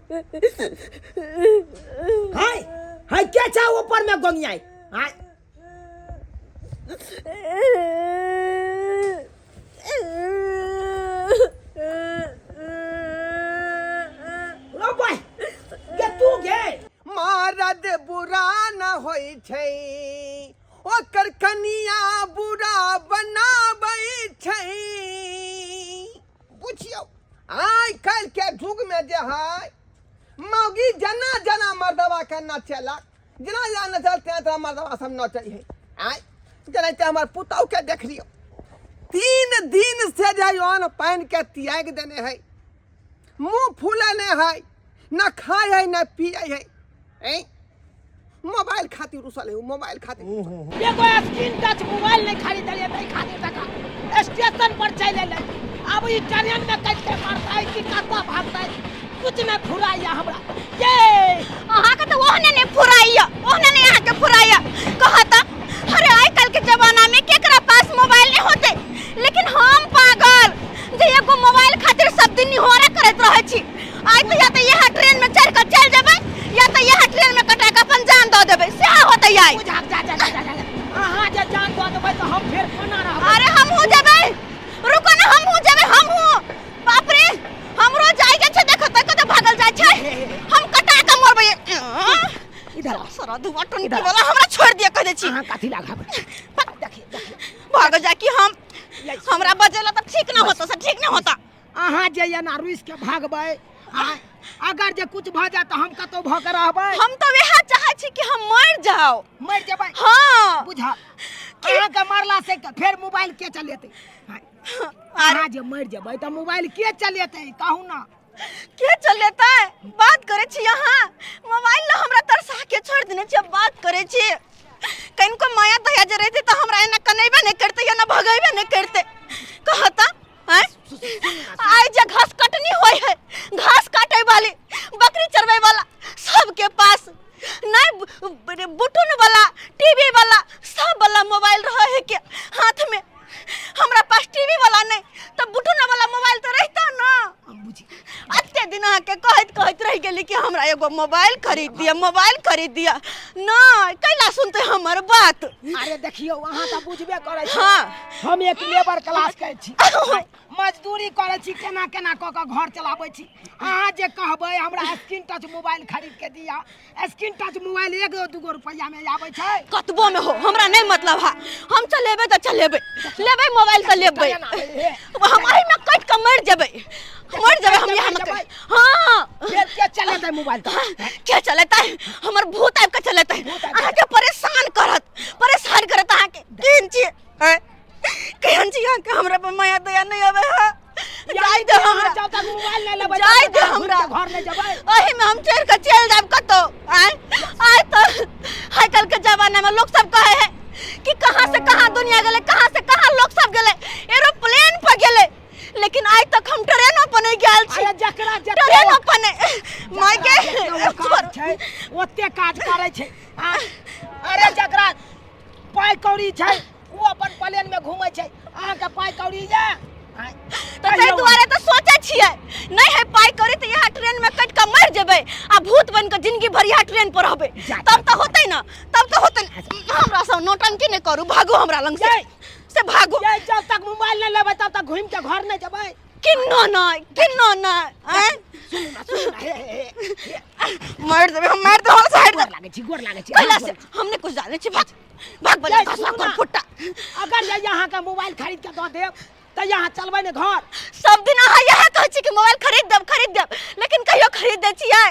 हाय हाय के छा ऊपर में गोंगियाई हाय रो बॉय के तू गे मरद बुरा न होइ छै ओकर कनिया बुरा बनाबै छै। बुझियौ आइ काल्हि के युग में जे है मौगी जना जना मर्दवा के नचेलक, जेना जेना नचल तेना तेना मर्दवा सब नचै है। आइ जेनाहिते हमर पुतहु के देख लियौ, 3 दिन से जे अन्न पानि के त्यागि देने है, मुँह फूलेने है, न खाय है न पिए है। ऐं मोबाइल खातिर रुसल है, मोबाइल खातिर। एगो स्क्रीन टच मोबाइल नहीं खरीदलिए तै खातिर टका स्टेशन पर चलि एलै। आब ई ट्रेन में कैसे मारतै कि कतऽ भागतै कुछ नहीं फुराइया हमरा। ये अहाँके तऽ ओहने नहि फुराइया, ओहने नहि अहाँके फुराइया। कहता अरे आइ काल्हि के जमाना में केकरा पास मोबाइल नहीं होते, लेकिन हम पागल जे एगो मोबाइल खातिर सब दिन निहोरा करैत रहै छी। आइ तऽ या तऽ इएह ट्रेन में चढ़ि कऽ चलि जेबै या तऽ इएह ट्रेन में कटा कऽ अपन जान दऽ देबै, सएह होतै आइ। बुझा जा जा जा जा जा। अहाँ जे जान दऽ देबै तऽ हम फेर कोना रहबै? अरे हमहूँ जेबै, रुको ना, हमहूँ जेबै, हमहूँ। बाप रे हमरो जाय के छै, देखो तऽ कतऽ भागल जाइ छै, हम कटा कऽ मरबै। इधर आओ। सारा धुआं टंकी इधर आओ। वाला हमरा छोड़ दिया कह दै छी। अहाँ कथी लागा देखिए देखिए भाग जा कि हम हमरा बजेला तऽ ठीक ना होता, से ठीक ना होता। अहाँ जे एना रुसि के भागबै अगर जे कुछ भऽ जाए तऽ हम कतौ भऽ के रहबै? हम तऽ वएह चाहै छी कि हम मरि जाओ। मरि जेबै? हाँ। बुझा अहाँके मरला से फेर मोबाइल के चलेतै? अहाँ जे मरि जेबै तऽ मोबाइल के चलेतै कहू ना? के चलेतै? बात करै छी अहाँ मोबाइल ला हमरा तरसा के छोड़ देने छी, अब बात करै छी। कनिको माया दया जे रहितै तऽ हमरा एना कनेबे नहि करतै, एना भगेबे नहि करतै। कहता आँय आइ जे घास कटनी होय है, घास काटे वाली बकरी चरबै वाला सबके पास नहीं बुटुन वाला टीवी वाला सब वाला मोबाइल रहे है के हाथ में। हमरा पास टीवी वाला नहीं तो बुटुन वाला मोबाइल तो रहता ना। अते दिन अहाँके कहैत कहैत रहि गेली कि हमरा एगो मोबाइल खरीद दिया, मोबाइल खरीद दिया, नहीं कैला सुनते हमर बात? अरे देखियौ अहाँ तऽ बुझबे करै छी। हाँ। हम एक लेबर क्लास के छी, मजदूरी करै छी, केना केना कऽ कऽ घर चलाबै छी। अहाँ जे कहबै हमरा स्क्रीन टच मोबाइल खरीद के दिया, स्क्रीन टच मोबाइल एगो दूगो रुपैआ में आबै छै। कतबो में हो हमरा नहीं मतलब है, हम चलेबै तऽ चलेबै, लेबै मोबाइल तऽ लेबै, हम एहि में कटि कऽ मरि जेबै, मरि जेबै हम यहाँ में। हाँ के चलेतै मोबाइल तऽ? के चलेतै? हमर भूत आबि कऽ चलेतै, अहाँके परेशान करत, परेशान करत अहाँके। केहन छी केहन छी अहाँके? हमरा पर माया दया नहीं आबै है। जाय दे हमरा, जब तक मोबाइल नहीं लेबै जाय दे हमरा, घर नहीं जेबै। एही में हम चढ़ के चलि जायब कतौ। आय आय तऽ आइ काल्हि के जमाना में लोग सब कहे है कि कहाँ से कहाँ दुनिया गेलै, कहाँ से कहाँ लोग सब गेलै, एरोप्लेन पर गेलै, लेकिन आइ तक हम ट्रेनो पर नहीं गेल छी। अरे जकरा जते ट्रेनो पर नहीं माय के जकरा जते औकात छै ओते काज करै छै। अरे जकरा पाइ कौड़ी छै ओ अपन प्लेन में घूमै छै, अहाँके पाइ कौड़ी ये तऽ ताहि दुआरे तऽ सोचै छियै नहीं है पाइ कौड़ी तऽ यहाँ ट्रेन में कटि कऽ मरि जेबै आ भूत बनि कऽ जिंदगी भरि यहाँ ट्रेन पर रहबै, तब तऽ होतै ना, तब तऽ होतै ना। हमरा सब नौटंकी नहीं करू, भागू हमरा लग से, से भागू। जब तक मोबाइल नहीं लेबै तब तक घूमि के घर नहीं जेबै। किन्नो नहीं, किन्नो नहीं, आँय? सुनू ना, सुनू ना, हे, हे, हे, हे। मारि देबै हम, मारि देबै, हमरा साइड गोर लागै छी, गोर लागै छी। कैला से हम नहीं कुछ जानै छी, भाग भाग बजा ये घसवा सुनू कर ना। फुट्टा। अगर ये यहाँ के मोबाइल खरीद के दऽ देब तऽ यहाँ चलबै ने घर। सब दिन अहाँ इएह कहै छी कि मोबाइल खरीद देब, खरीद देब, लेकिन कहियो खरीद दै छियै?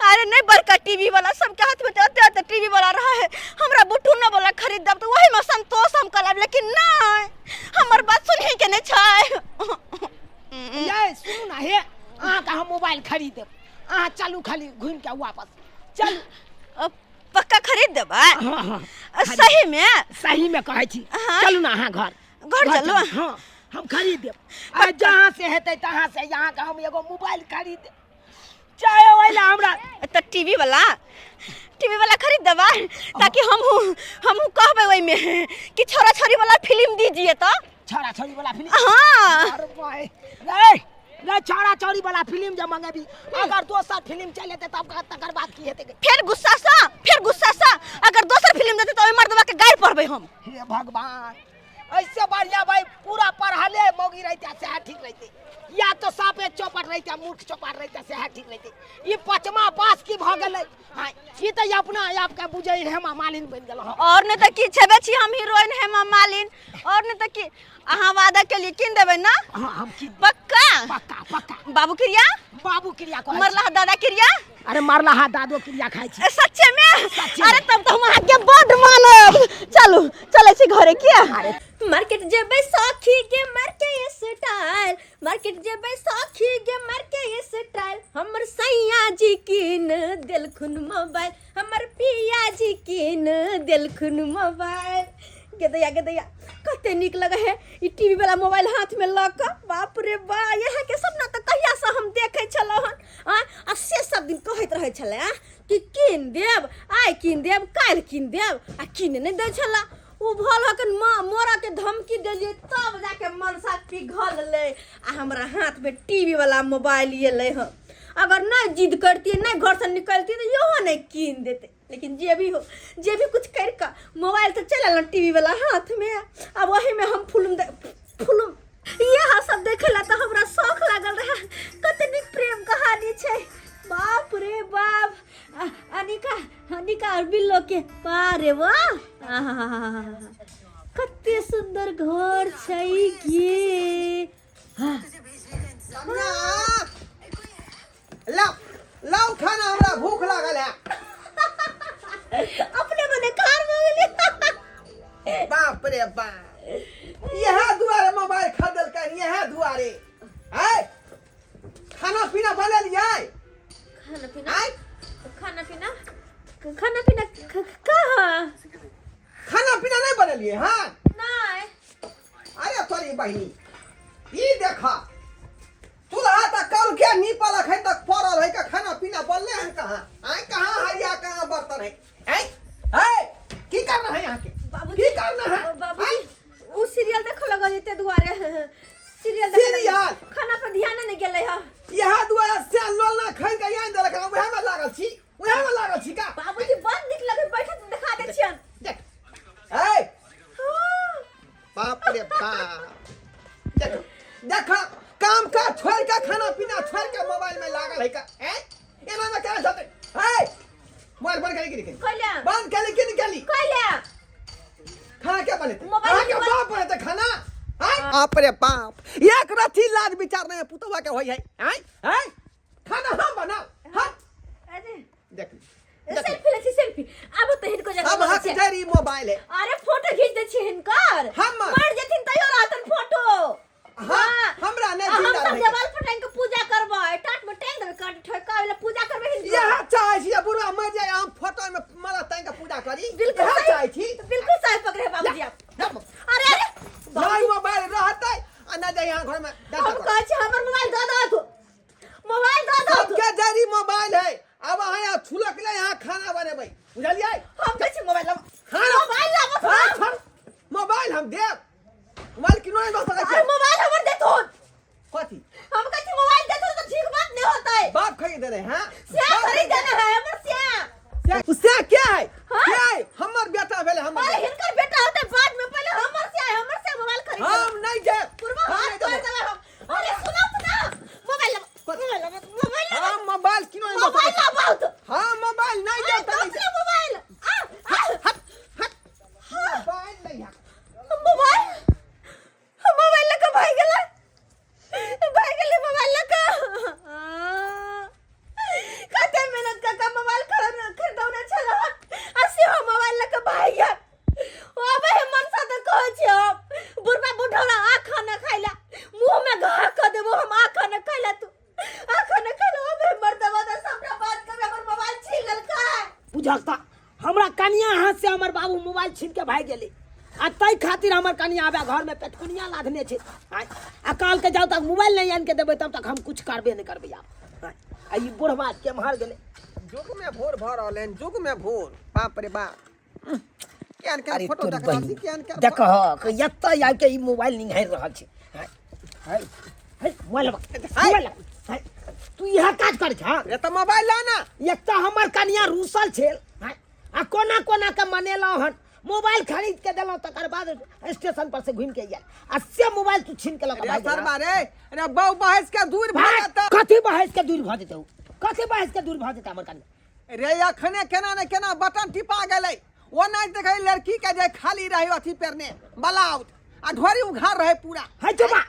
अरे नहीं बड़का टीवी वाला सबके हाथ में तो ओते टीवी वाला रहा है, हमरा बुटुनो वाला खरीद देब तऽ वही में संतोष हम करब, लेकिन नहीं हमर बात सुनही के नहीं छै। ये सुनू ना हे, अहाँ के हम मोबाइल खरीद देब, अहाँ चलू खाली घूमि के वापस चलू। अब पक्का खरीद देबै? हाँ, हाँ। सही में? सही में कहै छी। हाँ। चलू ना अहाँ घर। घर चलू? हाँ हम खरीद देब, आ जहाँ से हेतै तहाँ से यहाँ के हम एगो मोबाइल खरीद देब, चाहे ओहि ला हमरा तऽ टीवी वाला खरीद देबै ताकि हमहूँ कहबै ओहिमे कि छोरा छोरी वाला फिल्म दीजिए। तऽ छोरा छोरी वाला फिल्म? हाँ। अरे भाई, रे रे छौड़ा छौड़ी वाला फिल्म जे मंगेबी, अगर दोसर फिल्म चलि एतै तब तकर बाद की हेतै? फेर गुस्सा सा, फेर गुस्सा सा। अगर दोसर फिल्म देते तो ओहि मर्दवा के गारि पढ़बै हम। हे भगवान, ऐसे बढ़िया भाई पूरा पढ़ले मौगी रहते सएह ठीक रहते, या तो साफे चौपट रहते, मूर्ख चौपट रहते सएह ठीक रहते। ई पचमा पास की भऽ गेलै? हाँ, ई तऽ अपना आपके बुझै हेमा मालिन बनि गेल हँ। और नहीं तो की, छेबे छी हम हीरोइन हेमा मालिन। और नहीं तो की, अहाँ वादा के लिए कीन देबै ना? हाँ, हम की पक्का? पक्का पक्का। बाबू क्रिया? बाबू क्रिया कहै छी। मरला दादा क्रिया? अरे मरला हा दादो क्रिया खाइ छी। ए, सच्चे में? सच्चे में। अरे तब तो हम अहाँके बड मानब। चलू, चलै छी घरे किया? अरे। मार्केट जेबै सखी गे मार के स्टाइल, मार्केट जेबै सखी गे मार के स्टाइल, हमर सैया जी कीन देलखुन मोबाइल, हमर पिया जी कीन देलखुन मोबाइल। गेदैया गेदैया, कते नीक लगे है ई टीवी वाला मोबाइल हाथ में लऽ कऽ। बाप रे बा, इएह के सपना तऽ कहिया से हम देखै छलहुँ हन। आ से सब दिन कहैत रहै छलै आ कि कीन देब, आइ कीन देब, काल्हि कीन देब, आ कीन नहि दै छलै। ओ भल हकन माँ मोरा के धमकी देलियै तब जाके मनसा पिघललै आ हमरा हाथ में टीवी वाला मोबाइल एलै हँ। अगर नहि जिद करतियै, नहि घर से निकलतियै तऽ इहो नहि कीन देतै। लेकिन जे भी हो, जे भी कुछ कर कऽ मोबाइल तऽ चलि आयल टीवी वाला हाथ में, आब ओहीमे हम फिल्म फिल्म इएह सब देखै ला तऽ हमरा शौक लागल रहै। कते नीक प्रेम कहानी छै, बाप रे बाप। अनिका, अनिका और बिल्लो के, वाह रे वाह, आहाहाहा, कते सुंदर घर छै गे। हाँ। लाओ लाओ खाना, हमरा भूख लागल है। अपने मने कार भऽ गेलै। बाप रे बाप, यह दुआरे मोबाइल खरीदलकै, यह दुआरे है खाना पीना बनेलियै? खाना पीना? आय? खाना पीना, खाना पीना कहाँ? खाना पीना नहीं बनेलियै? हाँ। नहीं। अरे तोरी बहिनी, ई देखा चूल्हा तक कल के नीपल अखन तक पड़ल है का, खाना पीना बनले हन कहाँ? आय कहाँ हरिया, कहाँ बर्तन है? आय आय की करना है यहाँ के? बाबूजी, की करना है? बाबूजी, आय? उ सीरियल देखऽ लगल एते दुआरे सीरियल देखे लगल। सीरियल? खाना पर ध्यान नहीं गेलै ह। यहाँ दुआरे से लोलना खरीद के आनि देलक हन, उएह में लागल छी, उएह में लागल छी का? बाबूजी बड़ नीक लगे, बैठे देखा दै छियन। देख ऐ, बाप रे बाप, देख देख, काम काज छोड़ के, खाना पीना छोड़ के मोबाइल में लागल है का। ऐ एना में केना चलतै? ऐ मोबाइल बंद करी की निकली? कैला? बंद करी की निकली? कैला? खाना क्या बनेतै? मोबाइल अहाँके मोबाइल- बाप बनेतै खाना? आँय? बाप रे बाप, एक रत्ती लाज विचार नहीं पुतौआ के होय है। आँय आँय खाना हम बनाओ? हाँ। अरे देख देख, सेल्फी लै छी, सेल्फी। आब तऽ हिनको जगह अब हक ढेरी मोबाइल है। अरे फोटो घीच दै छी हिनकर। हमर? मर जेथिन तैयो रहतन फोटो। हाँ, हमरा नहि आ हम जिंदा सब रहै के। देवाल पर टांग के पूजा करबै, टाट में टांग देबै, काट ठोका वाला पूजा करबै हिनकर। इएह चाहै छी जे बुढ़वा मरि जाय, हम फोटो में माला टांग के पूजा करी। बिल्कुल इएह सही। चाहै छी। बिल्कुल सही पकड़े बाबूजी आप। अरे अरे नहि मोबाइल रहतै आ नहि जाइ यहाँ घर में। हम कहै छी हमर मोबाइल दऽ दहु, मोबाइल दऽ दहु। सबके जरी मोबाइल है। अब अहाँ यहाँ छुलक ले यहाँ खाना बनेबै, बुझलियै? हम कहै छी मोबाइल लाबऽ। खाना मोबाइल लाबऽ। हाँ, छोड़। मोबाइल हम देब, मोबाइल किनो नहीं दऽ सकै अरे छी। मोबाइल हमर देथुन। कथी? हम कहै छी मोबाइल देथुन तऽ ठीक बात नहि होतै। बाप खरीद दे रहे हैं? श्याम खरीद देने है हमर श्याम। से क्या है? हाँ? क्या है? हमर बेटा भेलै हमर। अरे हिनकर बेटा होतै बाद में, पहिले हमर श्याम, हमर श्याम मोबाइल खरीद देने। हम नहीं जाएब। पूर्वा हम हाथ नहीं तोड़ देबै। देबै हम। अरे सुनो तो ना, मोबाइल लाबऽ, मोबाइल लाबऽ, मोबाइल लाबऽ। हम मोबाइल किनो नहीं दऽ मोबाइल सकै छी। लाबऽ तो। हम मोबाइल नहीं अरे देब तऽ नहीं दस ना मोबाइल। आ आ हट हट, मोबाइल नहीं है। मोबाइल, मोबाइल लऽ कऽ भागि गेलै, भागि गेलै मोबाइल लऽ कऽ। कते मेहनत कऽ कऽ मोबाइल खरीदौने छलहुँ आ सेहो मोबाइल लऽ कऽ भागि गेल। ओ आबै है मनसा तऽ कहै छियै हम बुढ़बा बुढ़ौला आ खाना खाइ ला, मुँह में घा कऽ देबो हम। आ खाना खाइ ला तू, आ खाना खाइ ला। आबै मर्दवा तऽ सबटा बात करबै, हमर मोबाइल छीन लेलकै। बुझल तऽ हमरा कनिया हाथ से हमर बाबू मोबाइल छीन के भागि गेलै आ ताहि खातिर हमर कनिया आबे घर में पेटकुनिया लाधने छै। आँय, आ काल के जाउ तक मोबाइल नहीं आनि के देबै तब तक हम कुछ करबे नहीं करबै आब। आँय, आ ई बुढ़वा केम्हर गेलै? जुग में भोर भऽ रहल हन, जुग में भोर। बाप रे बाप, केहन केहन अरे फोटो तोरी देख रहल छी, बहिन केहन केहन। देखहक, एतऽ आबि के ई मोबाइल निहारि रहल छै। आँय, आँय। हे मोबाइल मोबाइल, तू इएह काज करै छ? रे तऽ मोबाइल ला ना। एक तऽ हमर कनिया रूसल छेल आ कोना कोना के मनेलहुँ हन, मोबाइल खरीद के देलहुँ, तकर बाद स्टेशन पर से घूमि के आयल आ से मोबाइल तू छीन के लऽ के रे भागि गेला। सरबा रे, रे बहु बहस के दूर भऽ भाग, जेतौ। कथी बहस के दूर भऽ जेतौ? कथी बहस के दूर भऽ जेतै हमर कनिया? रे अखने केना ने केना बटन टिपा गेलै। ओ नहि देखै लड़की के जे खाली रहे अथी पेरने ब्लाउज आ ढोरी उघार रहे पूरा। है चुपा,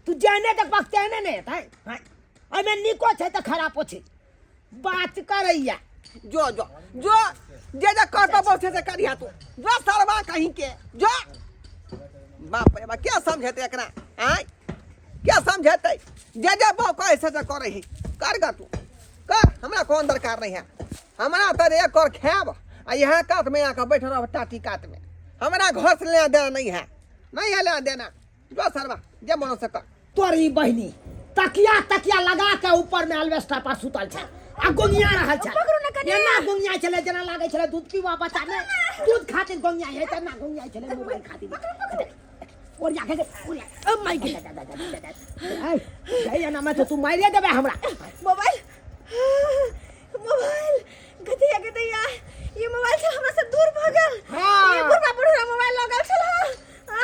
तू जेहने देखबक तेहने ने हेतै। हैं, एहिमे नीको छै तऽ खरापो छै। बात करैया। जो जो जो जे जे कहतो बहुते से करिया तू, जो सरवा कहीं के जो। बाप रे बाप, क्या समझेते एकरा? आय क्या समझेते? जे जे बहु कहे से से करे ही कर गा तू कर, हमरा कौन दरकार नहीं है। हमरा तो एक और खायब आ यहाँ कात में आके बैठ रह टाटी कात में, हमरा घर से लेना देना नहीं है, नहीं है लेना देना। जो सरवा जे मनो से कर। तोरी बहिनी तकिया तकिया लगा के ऊपर में अल्बेस्टर पर सुतल छै आ गोंगिया रहल छै। पकड़ू ने कनिया। एना गोंगिया छलै जेना लागै छलै दूध पीबा बच्चा ने दूध खातिर गोंगिया है, तेना गोंगिया छलै मोबाइल खातिर। ओरिया के ओरिया। ओ my God. ए, एना में तो तू मारिए देबे हमरा। मोबाइल मोबाइल गधिया गधिया, ये मोबाइल से हमरा से दूर भऽ गेल। हाँ। ये बुढ़वा बुढ़वा मोबाइल लगल छल।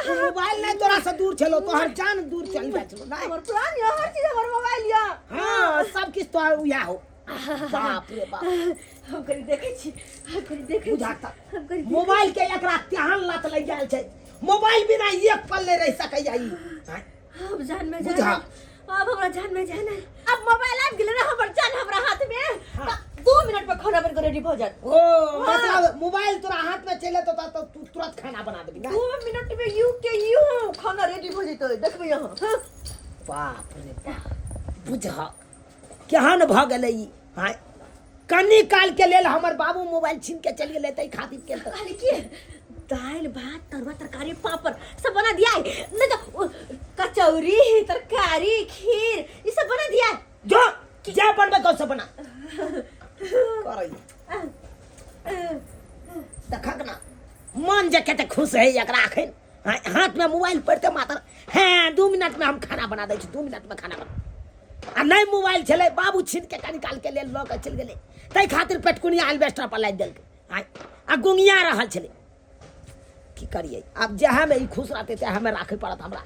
मोबाइल नहीं तोरा से दूर छलो, तोहर जान दूर चल जाइ छलो। नहीं। हमर प्राण या हर चीज हमर मोबाइल या। हाँ, सब किछ तोहर उया हो। बाप रे बाप। हम करी देखै छी, हम करी देखै छी। बुझा त। हम करी देखै मोबाइल के एकरा तेहन लत लागि गेल छै, मोबाइल बिना एक पल नहीं रह सकैया ई। छी। अब जान में जान बुझा। आयल। अब हमरा जान में जान आयल। अब मोबाइल आबि गेलै ने हमर जान हमरा हाथ में। हाँ। तऽ 2 मिनट में खाना बन के रेडी भऽ जायत। ओ मतलब मोबाइल तोरा हाथ में चले तो तो तू तुरंत खाना बना देबी ना? 2 मिनट में you के you खाना रेडी भऽ जेतै, देखबै अहाँ। हाँ। बाप रे बाप, बुझा केहन भऽ गेलै ई। हाँ, कनी काल के लेल हमर बाबू मोबाइल छीन के चलि गेलै ताहि खातिर के तऽ। कहली की दालि भात तरुआ तरकारी पापड़ सब बना दिया है, नहीं तो कचौड़ी तरकारी खीर ये सब बना दिया है। जो जे बनबै कौन सब बना करैया। देखक ना मन जे कते खुश है एकरा अखन। हाँ, हाथ में मोबाइल पड़ते मात्र हैं 2 मिनट में हम खाना बना दै छी, 2 मिनट में खाना बना। आ नहीं मोबाइल छलै बाबू छीन के कनी काल के लेल लऽ के चलि गेलै, ताहि खातिर पेटकुनिया एल्बेस्टर पर लादि देलकै। हाँ, आ गुंगिया रहल छलै। की करियै आब, जएह में ई खुश रहतै तएह में राखै पड़त हमरा।